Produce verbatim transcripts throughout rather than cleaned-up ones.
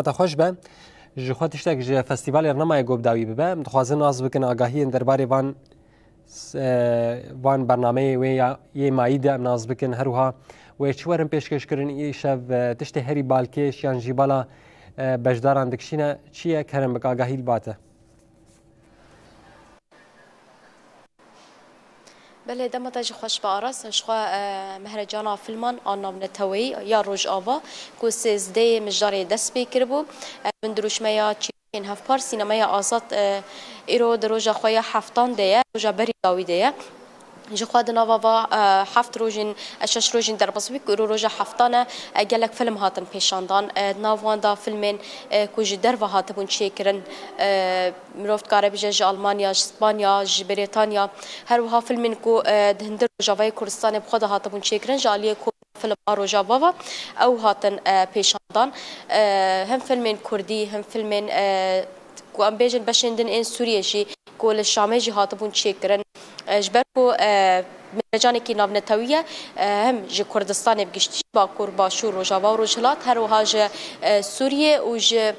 Te xweş be. Ji xwe tiştek ji Festîvalê Rinamayê got bi dawî bibe. Em dixwazin nas bikin agahiyên derbarê van s-, e, van bernameyê wê ya yê mayî de em nas bikin. Her wiha wê çi werin pêşkêş kirin îşev, e, tiştê herî balkêş yan jî bala, e, beşdaran dikişîne çi ye? Kerem bik agahî li ba te. Belê, dema te jî xweş be Aras. Ji xwe, e, mehrecana filman a navneteweyî ya Rojava ku sêzdehê Mijdarê dest pê kiribû, e, bin dirûşmeya çîrokên hevpar sînemeya azad, e, îro di roja xwe ya heftan de ye, roja berî dawî de ye. Ji xwe di nava va, e, heft rojên, e, şeş rojên derbas bû ku îro roja heftan e, e, gelek film hatin pêşandan. E, di nav wan de filmên, e, ku ji derve hatibûn çêkirin, e, mirov dikare bêje ji Almanya, ji Spanya, ji Brîtanya, her wiha filmên ku, e, di hundir Rojavayê Kurdistanê bi xwe de hatibûn çêkirin, ji aliyê Komîna Film a Rojava ve ew hatin, e, pêşandan. E, hem filmên Kurdî, hem filmên, e, ku em bêjin beşên din ên Sûriyê jî, ku li Şamê jî hatibûn çêkirin. E, ji ber ku, e, mehrecanekî navnetewî ye, e, hem ji Kurdistanê bi giştî, Bakur, Başûr, Rojava û Rojhilat, her wiha ji, e, Sûriyê û ji,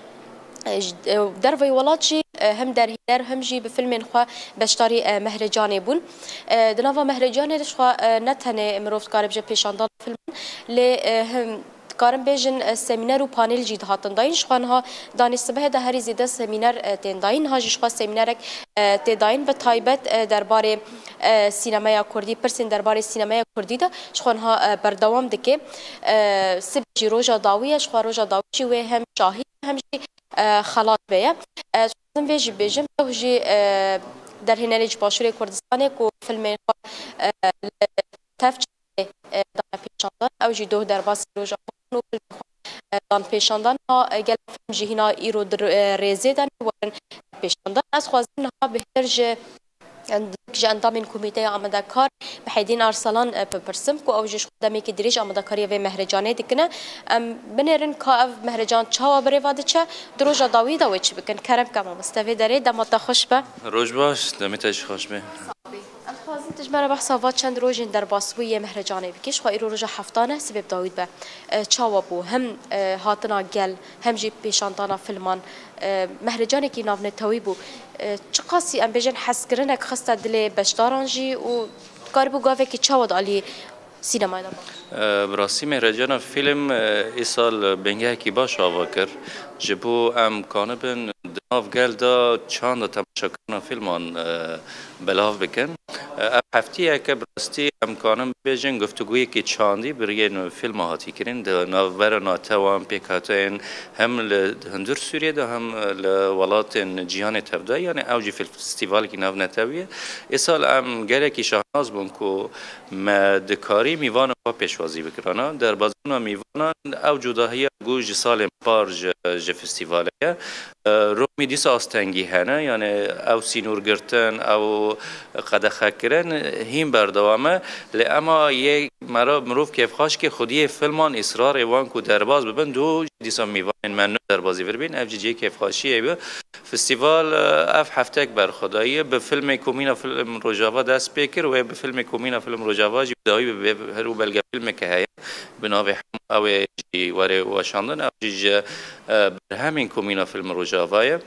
e, ji, e, derveyî welat jî, e, hem derhêner hem jî bi filmên xwe beşdarî, e, mehrecanê bûn. E, di nava mehrecanê de ji xwe, e, ne tenê mirov dikare bije pêşandan filman, lê, e, hem dikarin bêjin, e, semîner û panel jî dihatin dayîn. Ji xwe niha danê sibehê de herî zêde semîner, e, tên dayîn. Niha jî ji xwe semînerek, e, tê dayîn, bi taybet, e, derbarê, e, sînemeya kurdî, pirsên derbarê sînemeya kurdî de ji xwe niha, e, berdewam dike. E, sibê jî roja dawî ye, ji xwe roja dawî jî wê hem şahî hem jî, e, xelat beye. E, dixwazim vê jî bêjim, ew jî, e, derhênerê ji Başûrê Kurdistanê ku filmên xwe, e, li tev e, dane pêşandan. Ew jî doh derbasî roja xwe û filmê xwe, e, dan pêşandan. Ha, e, gelek film jî hîna îro di, e, rêzê de ne werin pêşandan. Ez xwazim niha bêhtir ji, e, ji endamên komîteya amadekar Mihedîn Arsalan, e, bipirsim ku ew jî ji xwe demekî dirêj amadekariya vê mehrecanê dikine. Em binêrin ka ev mehrecan çawa bi rê ve diçe, di roja dawî de wê çi bikin. Kerem ke mamoste vê derê, dema te xweş be. Roj baş, demê te jî xweş be. Em dixwazin tu ji me re behsa va çend rojên derbasbûyî yê mehrecanê bikî. Ji xwe îro roja heftan e, sibê bi dawî dibe. E, çawa bû? Hem, e, hatina gel, hem jî pêşandana filman, e, mehrecanekî navnetewî bû. E, çiqasî, em bêjin, hezkirinek xiste dilê beşdaran jî û dikarîbû gavekî çawa di alî sînemayê de bû? E, bi rastî mehrecana fîlm, e, îsal bingehekî baş ava kir. Ji bo em kanibin di nav gel de çanda temaşakirina fîlman, e, belav bikin. E, ev heftiyeke bi rastî em kanin bibêjin guftugûyekî çandî bi riyên fîlma hatî kirin. Di navbera natewan, pêkhateyên hem li hundir Sûriyê de hem li welatên cîhanê tevde, yanî ew jî fîl-, festîvalekî navnetewî ye. Îsal em gelekî şahnaz bûn ku me dikarî mîvana xwe pêşwazî bikirana. Derbasbûna mîvanan ew cudahiya ku ji salên par ji, ji festîvalê ye. E, romî dîsa astengî hene, yanî ew sînorgirtin, ew qedexekirin hîn berdewam e. Lê ema yê mera mirov kêfxweş ke xwediyê filman îsrarê wan ku derbas bibin, do dîsa mîvanên me ne derbasî vir bîn, ev jî cihê kêfxweşiyê bû. Festîval, e, ev heftek berxwedayî ye. Bi filmê Komîna Film Rojava dest pê kir, wê bi filmê Komîna Film Rojava jî bi dawî bi her û belgefilmeke heye. Bi navê Hemû Ew ê jî were weşandin. Ew jî ji, e, berhemên Komîna Film Rojava ye.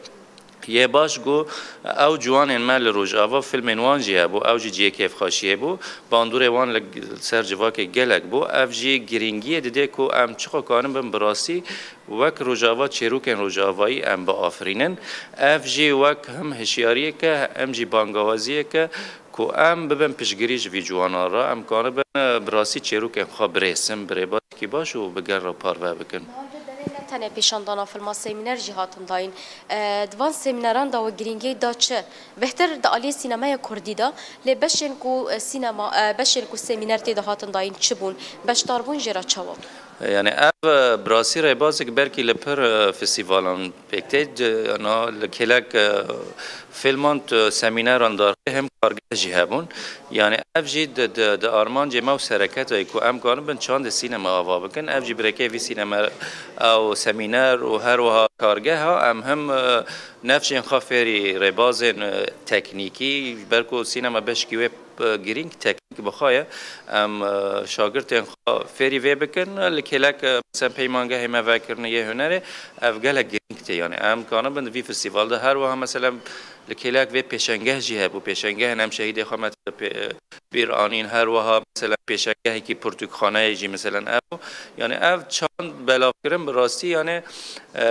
Yê baş ku ew ciwanên me li Rojava filmên wan jî hebû, ew jî cihê kêfxweşiyê bû. Bandorê wan li ser civakê gelek bû. Ev jî girîngiyê dide ku em çiqo karin bin bi rastî wek Rojava çêrokên Rojavayî em biafirînin. Ev jî wek him hişyariyek e, him jî bangawaziyek e ku em bibin piştgirî ji vî ciwanan re. Em kanibin, e, bi rastî çêrokên xwe birêsin, bi rêbazekî baş û bi gel re parve bikin. Niha li derê ne tenê pêşandana filma, semîner jî hatin dayîn. E, di van semîneran de we girîngiyê da çi? Bêhtir di aliyê sînemeya kurdî de, lê beşên ku, e, sînema, e, beşên ku semîner tê de hatin dayîn çi bûn? Beşdarbûn jê re çawa bû? Yani ev, e, bi rastî rêbazek belkî li pir, e, festîvalan pêk tê. Di, yani li kêlek, e, filman, tu semîneran darxê hem kargeh jî hebûn. Yani ev jî di, di, di armancê me û sereketayê ku em kanibin çandê sînema ava bikin. Ev jî bi rêkê vî sînema ew semîner û her wiha kargeha em him, e, nefşên xwe fêrî rêbazên, e, teknîkî, ji ber ku sînema beşkî wê, e, girîng teknîk Ki bi xwe ye, em, e, şagirtên xwe fêrî vê bikin. Li kêlek, e, mesela peymangehê me vekirine yê hunerê, ev gelek girîng tê. Yani em kanibin di vî festîval de her wiha mesela li kêlek vê pêşengeh jî hebû. Pêşengehên em şehîdê xwe me pê-, bîr anîn, her wiha mesela pêşengehekî pirtûkxaneyê jî mesela ev. Yani ev çand belavkirin bi rastî yani, e,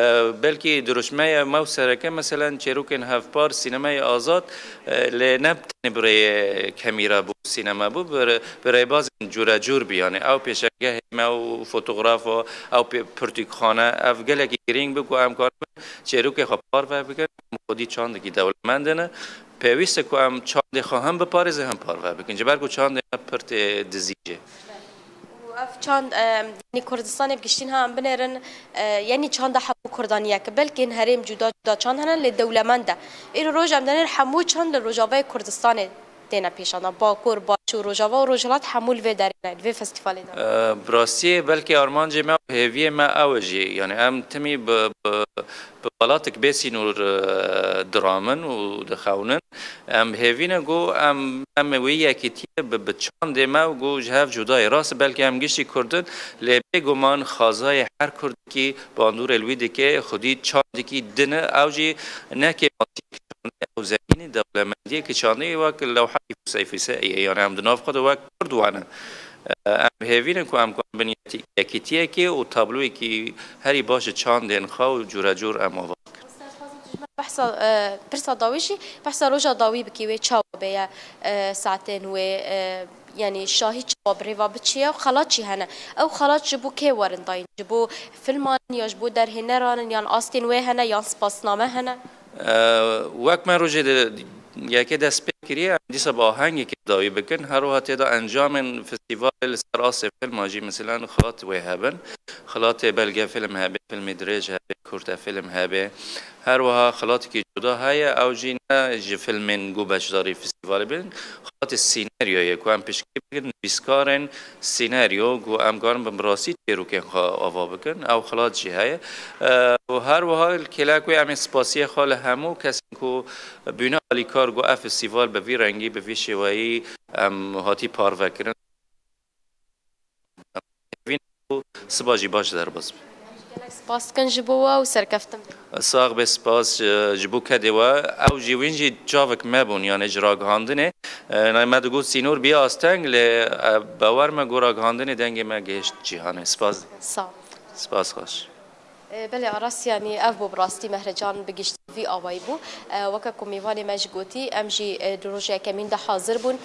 belkî dirûşmeye me û sereke mesela çêrokên hevpar sînemeyê azad, e, lê ne tenê bi rêyê kemîra bû, sînema bû, bi rê-, bi rêbazên curecûr bû. Yani ew pêşengehê me û fotografo, ew pê-, pirtûkxane, ev gelekî girîng bû ku em karibin çêrokê xwe parve bikin, em xwedî çandekî dewlemend in. Pêwîst e ku em çandê xwe hem biparêzin hem parve bikin. Ji ber ku çandê me pir tê dizî jê. Û ev çand, e, yanî Kurdistanê bi giştî niha em binêrin, e, yanî çanda hemû Kurdan yek e. Belkî hin herêm cuda cuda çand hene lê dewlemend e. Îro roj em dinêrin hemû çand li Rojavayê Kurdistanê têne pêşandan. Bakur, Başûr, Rojava û Rojhilat hemû li vê derê ne, li vê festîvalê de. E, bi rastî belkî armancê me û hêviyê me ew e jî. Yani em timî bi, bi, bi welatek bê sînor, e, diramin û dixewnin. Em hêvî ne ku em, em ê wê yekîtiyê bi, bi çandê me û ku ji hev cuda ye. Rast e, belkî em giştî Kurd in, lê bêguman xwezayê her Kurdekî bandorê li wî dike, xwedî çandekî din e, ew jî ne kêmasiyek çandê, ew zengînî dewlemendiyeke çandê ye, wek lewhekî fûseyfûseyê ye. Yani em di nav xwe de wek Kurd wan in. Em hêvî ne ku em karin bin yekî-, yekîtiyekê û tabloyekî herî baş ji çandên xwe û curecûr em ava bikin. Behsa, e, pirsa dawî jî, behsa roja dawî bikî wê çawa bêye, e, saetên wê, e, yanî şahî çawa bi rê ve biçiye û xelat jî hene. Ew xelat ji bo kê werin dayîn? Ji bo filman in ya ji bo derhêneran in yan astên wê hene yan spasname hene? E, wek me rojê de yekê dest pê kiriye, em dîsa bi ahengekê dawî bikin. Her wiha tê de encamên festîvalê li ser asê filma jî, mesela xelat wê hebin. Xelatê belge film hebe, filmê dirêj hebe, kurte film hebe. Her wiha xelatekî cuda heye, ew jî ne ji filmên ku beşdarî festîvalê bin. Xelatê sînaryoyê ku em piştgirî bikin, nivîskarên sînaryo ku em karin bi rastî çêrokên xwe ava bikin. Ew xelat jî heye. E, û her wiha li kêlek wê em ê spasiyê xwe li hemû kesên ku bûne alîkar ku ev festîval bi vî rengî, bi vî şêweyî em hatî parvekirin. Hêvî ne ku siba jî baş derbas be. Gelek spas dikin ji bo we û serkeftin be. Sax be, spas, e, ji bo kedê we. Ew jî wîn jî çavik me bûn, yani ji ragihandinê. E, me digot sînor bî asteng, lê, e, bawer me ku ragihandinê dengê me gihişt cîhanê. Spas. Sağ ol. Spas xweş. E, belê Aras, yanî ev bû bi rastî Mehrecan bi giştî vî awayî bû. E, weke ku mêvanê me jî gotî, em jî, e, di roja yekemîn de hazir bûn.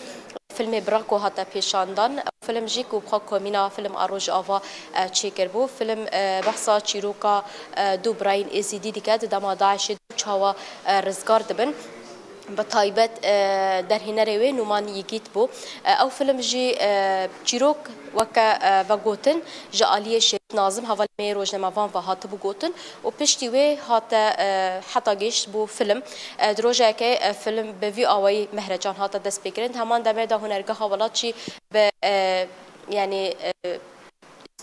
Filmê Brako hate pêşandan. Ew film jî ku bi xwe komîna film a Rojava, e, çêkiribû. Film, e, behsa çîroka, e, du birayên Êzîdî dike di dema DAIŞê de çawa, e, rizgar dibin. Bi taybet, e, derhênerê wê Nûman Yigît bû. E, ew film jî, e, çîrok weke, e, vegotin ji aliyê Şehîd Nazim hevalê me yê rojnamevan ve hatibû gotin û piştî wê hate, e, heta gihişt bû film. E, di rojeke, e, film bi vî awayî Mehrecan hate destpêkirin. Di heman demê de Hunergeha Welat jî bi, e, yanî, e,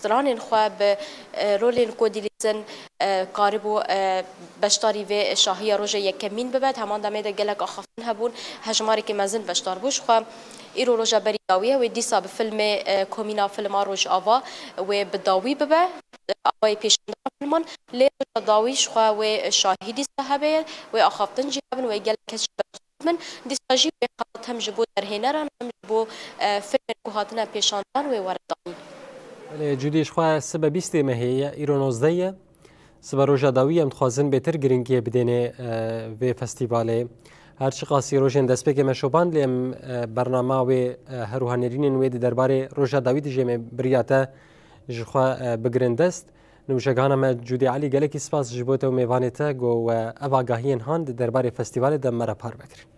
stranên xwe, bi, e, rolên ku dilîzin, e, karibû, e, beşdarî vê şahiya roja yekemîn bibe. Di heman demê de gelek axaftin hebûn, hejmarekî mezin beşdar bû. Ji xwe îro roja berî dawî ye, wê dîsa bi filmê, e, komîna filma Rojava wê bi dawî bibe. Awayê pêşandana filman, lê roja dawî ji xwe wê şahî dîsa hebe, wê axaftin jî hebin, wê gelek kes jî beşdar bibin. Dîsa jî wê xelat hem ji bo derhêneran, hem ji bo, e, filmên ku hatine pêşandan wê were danîn. Belê, Cûdî, ji xwe sibe bîstê mehê ye, îro nozdeh ye. Sibe roja dawî em dixwazin bêtir girîngiyê bidêne, e, vê festîvalê. Her çiqasî rojên destpêkê me şopand, lê em, e, bernama wê, e, her wiha nêrînên wê di derbarê roja dawî dijê me biriya te ji xwe, e, bigirin dest. Nûjegana me Cûdî Elî, gelekî spas ji bo te û mêvanê te ku we ev agahiyên han di derbarê festîvalê de me re parve kirin.